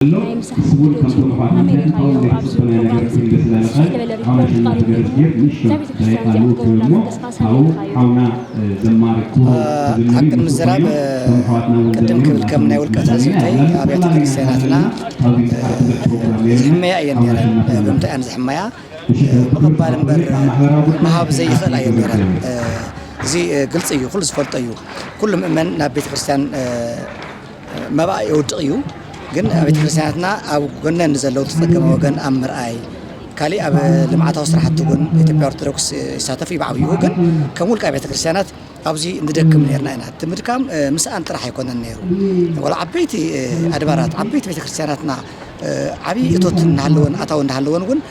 ዘሎ ስቡር ከምቶም ኣሕዋትና እንታይ ክኸውን ዘይትጽበናዮ ነገር ክህሉ ስለ ዝኽእል፣ ሓውና ሽመት ገረዝጊሄር ንእሽቶ ደቂቃ ልውክል እሞ፣ ካብኡ ሓውና ዘማሪ ኩሩ ክዝምር ኣብ ቅድሚ ይምስክር ዝራብ፣ ኮይኑ፣ እቶም ኣሕዋትና እውን ቅድም ዘሚሮም ክብል ከም ናይ ውልቀ ናቶም ትሕዝብተይ፣ ዘሚሮም ኣብያተ ክርስቲያናትና፣ ኣብዚ ዝሓግዘ ፕሮግራም ነይሩ። ዝሕመያ እየን ሓውና ነይረን። ሽመት ገረዝጊሄር ብምንታይ እየን ዝሕመያ? ምቕባል እምበር ምሃብ ዘይኽእል ኣየን ነይረን። እዚ ግልፂ እዩ፣ ኩሉ ዝፈልጦ እዩ። ኩሉ ምእመን ናብ ቤተ ክርስቲያን መባእ የውድቕ እዩ። ግን ኣብ ቤተ ክርስቲያናትና ኣብ ጎነን ዘለዉ ተፀገመ ወገን ኣብ ምርኣይ፣ ካሊእ ኣብ ልምዓታዊ ስራሕቲ እውን ኢትዮጵያ ኦርቶዶክስ ይሳተፍ እዩ ብዓብይኡ። ግን ከም ውልቀ ቤተ ክርስቲያናት ኣብዚ ንደክም ነርና ኢና። እቲ ምድካም ምስኣን ጥራሕ ኣይኮነን ነይሩ። ዋላ ዓበይቲ ኣድባራት፣ ዓበይቲ ቤተ ክርስቲያናትና ዓብዪ እቶት እናሃለወን ኣታዊ እናሃለወን እውን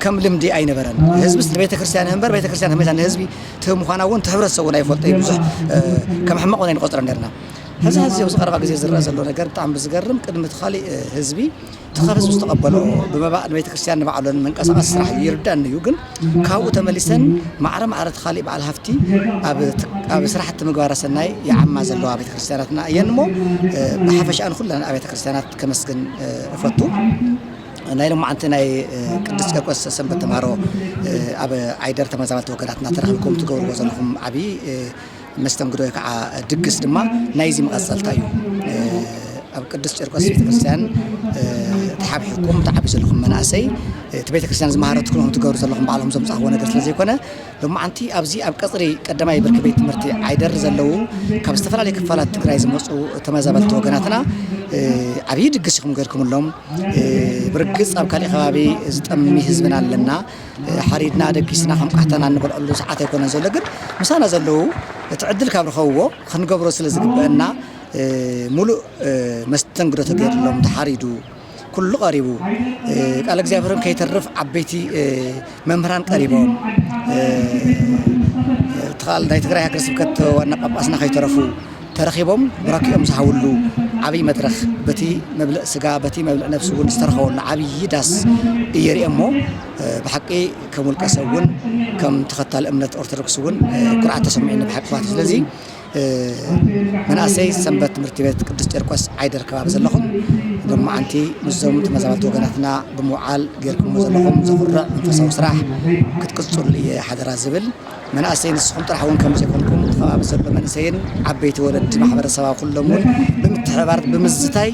ከም ልምዲ ኣይነበረን። ህዝብስ ንቤተ ክርስቲያን እምበር ቤተ ክርስቲያን ከመይታ ንህዝቢ ትህብ ምዃና እውን እቲ ሕብረተሰብ እውን ኣይፈልጦ እዩ። ብዙሕ ከም ሕማቕ እውን ኣይንቆፅረን ነርና። ሕዚ ሕዚ ኣብዚ ቀረባ ግዜ ዝረአ ዘሎ ነገር ብጣዕሚ ብዝገርም፣ ቅድሚ እቲ ካሊእ ህዝቢ እቲ ካብ ህዝቢ ዝተቐበሎ ብመባእ ንቤተ ክርስቲያን ንባዕሎን መንቀሳቐሲ ስራሕ ይርዳን እዩ። ግን ካብኡ ተመሊሰን ማዕረ ማዕረ እቲ ካሊእ በዓል ሃፍቲ ኣብ ት- ኣብ ስራሕቲ ምግባረ ሰናይ ይዓማ ዘለዋ ቤተ ክርስቲያናትና እየን እሞ፣ ብሓፈሻኣን ኩለን ኣብያተ ክርስቲያናት ከመስግን እፈቱ። ናይ ሎማዓንቲ ናይ ቅዱስ ቂርቆስ ሰንበት ተምሃሮ ኣብ ዓይደር ተመዛበልቲ ወገናትና ተረኺብኩም ትገብርዎ ዘለኹም ዓብዪ መስተንግዶ ወይ ከዓ ድግስ ድማ ናይዚ መቐጸልታ እዩ። ኣብ ቅዱስ ቂርቆስ ቤተክርስትያን ተሓብሒኩም ተዓቢ ዘለኹም መናእሰይ፣ እቲ ቤተክርስትያን ዝመሃረትኩም ትገብሩ ዘለኹም ባዕልኹም ዘምጻእዎ ነገር ስለ ዘይኮነ፣ ሎማዓንቲ ኣብዚ ኣብ ቀጽሪ ቀዳማይ ብርኪ ቤት ትምህርቲ ዓይደር ዘለዉ ካብ ዝተፈላለዩ ክፋላት ትግራይ ዝመጹ ተመዛበልቲ ወገናትና ዓብዪ ድግስ ኢኹም ገይርኩምሎም። ብርግጽ ኣብ ካሊእ ከባቢ ዝጠሚ ህዝብና ኣለና። ሓሪድና ደቂስና ከም ቃሕታና እንበልዐሉ ሰዓት ኣይኮነን ዘሎ። ግን ምሳና ዘለዉ እቲ ዕድል ካብ ረኸብዎ ክንገብሮ ስለ ዝግበአና፣ ሙሉእ መስተንግዶ ተገይርሎም፣ ተሓሪዱ፣ ኩሉ ቀሪቡ፣ ቃል እግዚኣብሔርን ከይተርፍ ዓበይቲ መምህራን ቀሪቦም፣ ትኻል ናይ ትግራይ ሃገረ ስብከት ዋና ጳጳስና ከይተረፉ ተረኺቦም ቡራኪኦም ዝሃብሉ ዓብዪ መድረኽ፣ በቲ መብልዕ ስጋ በቲ መብልዕ ነፍሲ እውን ዝተረኸበሉ ዓብዪ ዳስ እየ ርእየ እሞ፣ ብሓቂ ከም ውልቀ ሰብ እውን ከም ተኸታሊ እምነት ኦርቶዶክስ እውን ኩርዓት ተሰሚዑኒ ብሓቂ ማለት እዩ። ስለዚ መናእሰይ ሰንበት ትምህርቲ ቤት ቅዱስ ጨርቆስ ዓይደር ከባቢ ዘለኹም ሎማዓንቲ ምስዞም ተመዛበልቲ ወገናትና ብምውዓል ጌርኩሞ ዘለኹም ዘኹርዕ መንፈሳዊ ስራሕ ክትቅጽሉ እየ ሓደራ ዝብል። መናእሰይ ንስኹም ጥራሕ እውን ከም ዘይኮንኩም እቲ ከባቢ ዘሎ መንእሰይን ዓበይቲ ወለዲ ማሕበረሰባ ኩሎም እውን ብምትሕብባር ብምዝታይ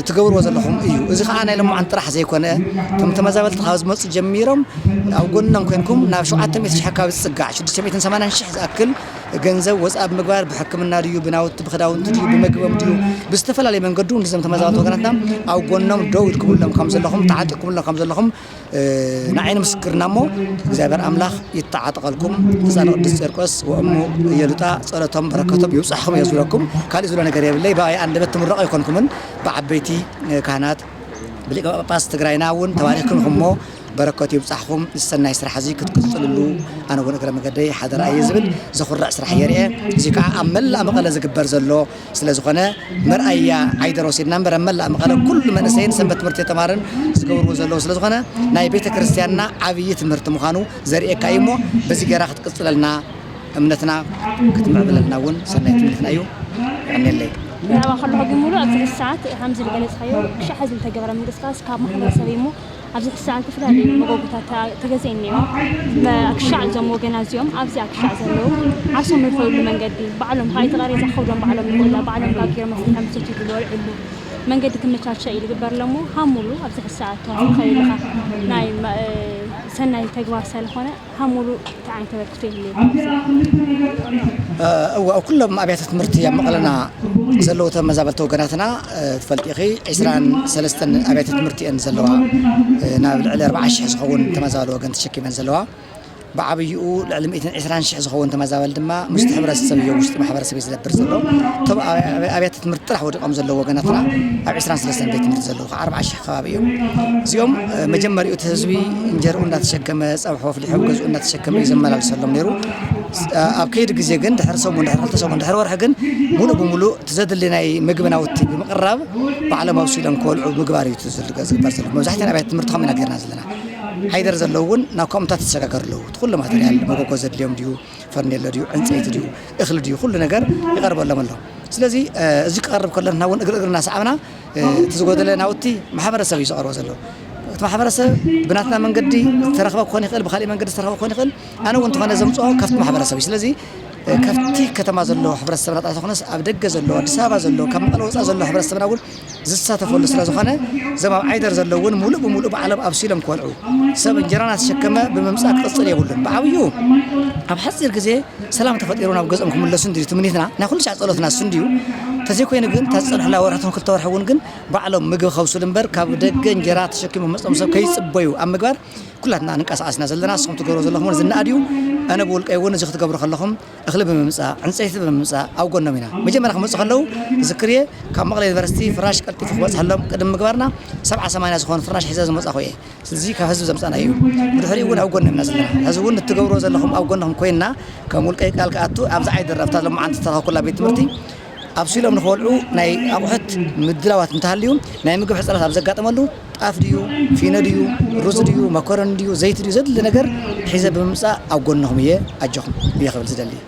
ትገብርዎ ዘለኹም እዩ። እዚ ከዓ ናይ ሎማዓንቲ ጥራሕ ዘይኮነ፣ እቶም ተመዛበልቲ ካብ ዝመፁ ጀሚሮም ኣብ ጎኖም ኮንኩም ናብ ሸውዓተ ሚእቲ ሺሕ ኣካባቢ ዝፅጋዕ ሽዱሽተ ሚእትን ሰማንያን ሺሕ ዝኣክል ገንዘብ ወፃኢ ብምግባር ብሕክምና ድዩ ብናውቲ ብክዳውንቲ ድዩ ብመግቦም ድዩ ብዝተፈላለየ መንገዱ ንዞም ተመዛበልቲ ወገናትና ኣብ ጎኖም ደው ኢልኩምሎም ከም ዘለኹም ተዓጢቕኩምሎም ከም ዘለኹም ንዓይ ንምስክርና እሞ እግዚኣብሔር ኣምላኽ ይተዓጠቐልኩም። ህፃን ቅዱስ ጨርቆስ ወእሙ የሉጣ ጸሎቶም በረከቶም ይብጻሕኹም እየ ዝብለኩም። ካልእ ዝብሎ ነገር የብለይ። ብኣይ ኣንደበት ትምረቑ ኣይኮንኩምን፣ ብዓበይቲ ካህናት ብሊቀ ጳጳስ ትግራይና እውን ተባሪኽኩም ኢኹም እሞ በረከቱ ይብጻሕኹም። ዝሰናይ ስራሕ እዚ ክትቅፅልሉ ኣነ እውን እግረ መገደይ ሓደራ እየ ዝብል ዘኹርዕ ስራሕ እየ ርእየ። እዚ ከዓ ኣብ መላእ መቐለ ዝግበር ዘሎ ስለ ዝኾነ መርኣያ ዓይደር ወሲድና እምበር ኣብ መላእ መቐለ ኩሉ መንእሰይን ሰንበት ትምህርቲ ተማርን ዝገብርዎ ዘለዉ ስለ ዝኾነ ናይ ቤተ ክርስቲያንና ዓብዪ ትምህርቲ ምዃኑ ዘርእየካ እዩ እሞ በዚ ገይራ ክትቅፅለልና እምነትና ክትምዕብለልና እውን ሰናይ ትምህርትና እዩ። የቐንየለይ። ብዛዕባ ከለኹ ግን ሙሉእ ኣብዚ ሰዓት ከምዚ ዝገለጽካዮ ክሻዕ ሕዚ ዝተገበረ ምንቅስቃስ ካብ ማሕበረሰብ እዩ እሞ ኣብዚ ሕዚ ሰዓት ዝተፈላለዩ መጎጎታት ተገዚኡ እኒኦ። ክሻዕ እዞም ወገና እዚኦም ኣብዚ ክሻዕ ዘለዉ ዓርሶም ዝፈልሉ መንገዲ ባዕሎም ካብ እቲ ቃሬዛ ክኸብዶም ባዕሎም ይኽእላ ባዕሎም ጋጊሮም ኣፍሊሖም ዝሰትይሉ ዝበልዕሉ መንገዲ ክመቻቸ እዩ ዝግበርሎም እሞ ሃሙሉ ኣብዚ ሕዚ ሰዓት ተዋፊርካ ኢልካ ናይ ሰናይ ተግባር ስለኾነ ሃሙሉ እንታይ ዓይነት ተበርክቶ ይህልየኩም? እወ ኣብ ኩሎም ኣብያተ ትምህርቲ ኣብ መቐለና ዘለዉ ተመዛበልቲ ወገናትና ትፈልጢ ኢኺ ዕስራን ሰለስተን ኣብያተ ትምህርቲ እየን ዘለዋ። ናብ ልዕሊ ኣርባዓ ሽሕ ዝኸውን ተመዛበሊ ወገን ተሸኪመን ዘለዋ። ብዓብይኡ ልዕሊ ሚእትን ዕስራን ሽሕ ዝኸውን ተመዛበሊ ድማ ምስቲ ሕብረተሰብ እዩ ውሽጢ ማሕበረሰብ እዩ ዝነብር ዘሎ። እቶም ኣብያተ ትምህርቲ ጥራሕ ወዲቖም ዘለዉ ወገናትና ኣብ ዕስራን ሰለስተን ቤት ትምህርቲ ዘለዉ ከዓ ኣርባዓ ሽሕ ከባቢ እዮም። እዚኦም መጀመሪኡ እቲ ህዝቢ እንጀርኡ እንዳተሸከመ ፀብሑ ኣፍሊሑ ኣብ ገዝኡ እንዳተሸከመ እዩ ዘመላልሰሎም ነይሩ። ኣብ ከይዲ ግዜ ግን ድሕሪ ሰሙን ድሕሪ ክልተ ሰሙን ድሕሪ ወርሒ ግን ሙሉእ ብሙሉእ እቲ ዘድሊ ናይ ምግቢ ናውቲ ብምቕራብ ባዕሎም ኣብሲሎም ክበልዑ ምግባር እዩ ዝግበር ዘሎ። መብዛሕትአን ኣብያተ ትምህርቲ ከምኡ ኢና ገይርና ዘለና። ዓይደር ዘለዉ እውን ናብ ከምኡታት ይሰጋገሩ ኣለዉ። እቲ ኩሉ ማተርያል መጎጎ ዘድልዮም ድዩ፣ ፈርኔሎ ድዩ፣ ዕንፀይቲ ድዩ፣ እኽሊ ድዩ፣ ኩሉ ነገር ይቐርበሎም ኣሎ። ስለዚ እዚ ክቐርብ ከሎ ንሕና እውን እግሪ እግሪ እናሰዓብና እቲ ዝጎደለ ናውቲ ማሕበረሰብ እዩ ዝቐርቦ ዘሎ። እቲ ማሕበረሰብ ብናትና መንገዲ ዝተረኽበ ክኾን ይኽእል፣ ብካሊእ መንገዲ ዝተረኽበ ክኾን ይኽእል። ኣነ እውን እንተኾነ ዘምፅኦ ካብቲ ማሕበረሰብ እዩ። ስለዚ ካብቲ ከተማ ዘሎ ሕብረተሰብና ጥራሕ ዝኾነስ ኣብ ደገ ዘሎ፣ ኣዲስ ኣበባ ዘሎ፣ ካብ መቐለ ወፃኢ ዘሎ ሕብረተሰብና እውን ዝሳተፈሉ ስለ ዝኾነ፣ እዞም ኣብ ዓይደር ዘለዉ እውን ሙሉእ ብሙሉእ ባዕሎም ኣብሲሎም ክበልዑ፣ ሰብ እንጀራ እናተሸከመ ብምምፃእ ክቕፅል የብሉን። ብዓብዩ ኣብ ሓፂር ግዜ ሰላም ተፈጢሩ ናብ ገዝኦም ክምለሱ እንድዩ ትምኒትና፣ ናይ ኩሉ ሻዕ ፀሎትና እሱ እንድዩ። ተዘይኮይኑ ግን እታ ዝፀንሑላ ወርሒ ትኹን ክልተ ወርሒ እውን ግን ባዕሎም ምግቢ ከብስሉ እምበር ካብ ደገ እንጀራ ተሸኪሞም መፅኦም ሰብ ከይፅበዩ ኣብ ምግባር ኩላትና ንንቀሳቐስ ኢና ዘለና። ንስኹም ትገብሮ ዘለኹም እውን ዝነኣድ እዩ። ኣነ ብውልቀይ እውን እዚ ክትገብሩ ከለኹም እኽሊ ብምምፃእ፣ ዕንፀይቲ ብምምፃእ ኣብ ጎኖም ኢና። መጀመርያ ክመፁ ከለዉ ዝክር እየ፣ ካብ መቐለ ዩኒቨርሲቲ ፍራሽ ቀልጢፉ ክበፅሐሎም ቅድሚ ምግባርና ሰብዓ ሰማንያ ዝኾኑ ፍራሽ ሒዘ ዝመፃኹ እየ። ስለዚ ካብ ህዝቢ ዘምፃና እዩ። ብድሕሪኡ እውን ኣብ ጎኖም ኢና ዘለና። ሕዚ እውን እትገብርዎ ዘለኹም ኣብ ጎንኹም ኮይንና ከም ውልቀይ ቃል ክኣቱ ኣብዚ ዓይደር ኣብታ ሎማዓንቲ ዝተረኸብኩላ ቤት ትምህርቲ ኣብሲሎም ንክበልዑ ናይ ኣቑሑት ምድላዋት እንተሃልዩ ናይ ምግቢ ሕፅረት ኣብ ዘጋጠመሉ ጣፍ ድዩ፣ ፊኖ ድዩ፣ ሩዝ ድዩ፣ መኮረኒ ድዩ፣ ዘይቲ ድዩ፣ ዘድሊ ነገር ሒዘ ብምምፃእ ኣብ ጎንኹም እየ፣ ኣጆኹም እየ ክብል ዝደሊ።